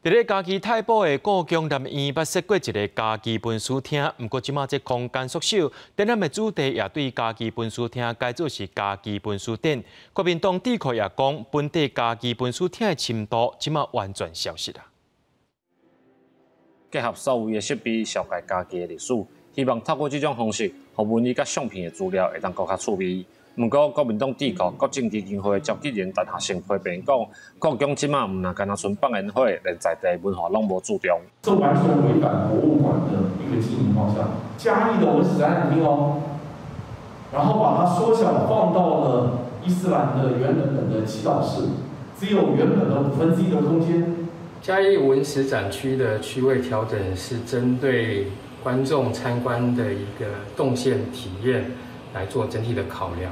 佇咧嘉義太保的故宮南院捌設過一个嘉義文史廳，毋過這馬這空間縮小，展覽的主題也對嘉義文史廳改做是嘉義文史展。國民黨智庫也講，本地嘉義文史廳的深度，這馬完全消失啦。結合數位的設備，紹介嘉義的歷史，希望透過這種方式，予文字佮相片的資料會當閣較趣味。毋過，國民黨智庫國政基金會召集人陳學聖批評講，故宮這馬毋但干焦賰放煙火，連在地文化攏無注重。這完全違反博物館的一個經營方向。嘉義的文史展覽廳哦，然後把它縮小放到了伊斯蘭的原本的祈禱室，只有原本的1/5的空間。嘉義文史展區的區位調整是針對觀眾參觀的一個動線體驗來做整體的考量。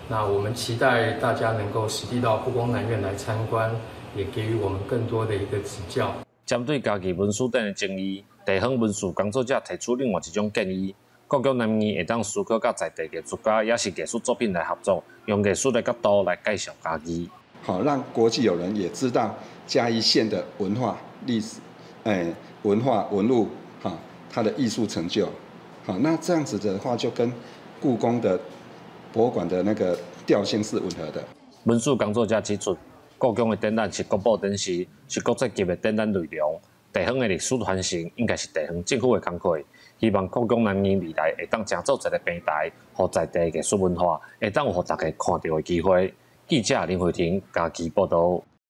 那我們期待大家能夠實地到故宮南院來參觀，也給予我們更多的一個指教。針對嘉義文史展的爭議，地方文史工作者提出另外一種建議：故宮南院會當思考佮在地藝術家，抑是藝術作品來合作，用藝術的角度來介紹嘉義。好，讓國際友人也知道嘉義縣的文化歷史，文化文物，哈，它的藝術成就，好，那這樣子的話，就跟故宮的博物館的那個調性是吻合的。文史工作者指出，故宮的展覽是國寶展示，是國際級的展覽內容。地方的歷史傳承應該是地方政府的工課。希望故宮南院未來會當成做一个平台，予在地藝術文化會當有予大家看著的機會。記者林慧婷嘉義報導。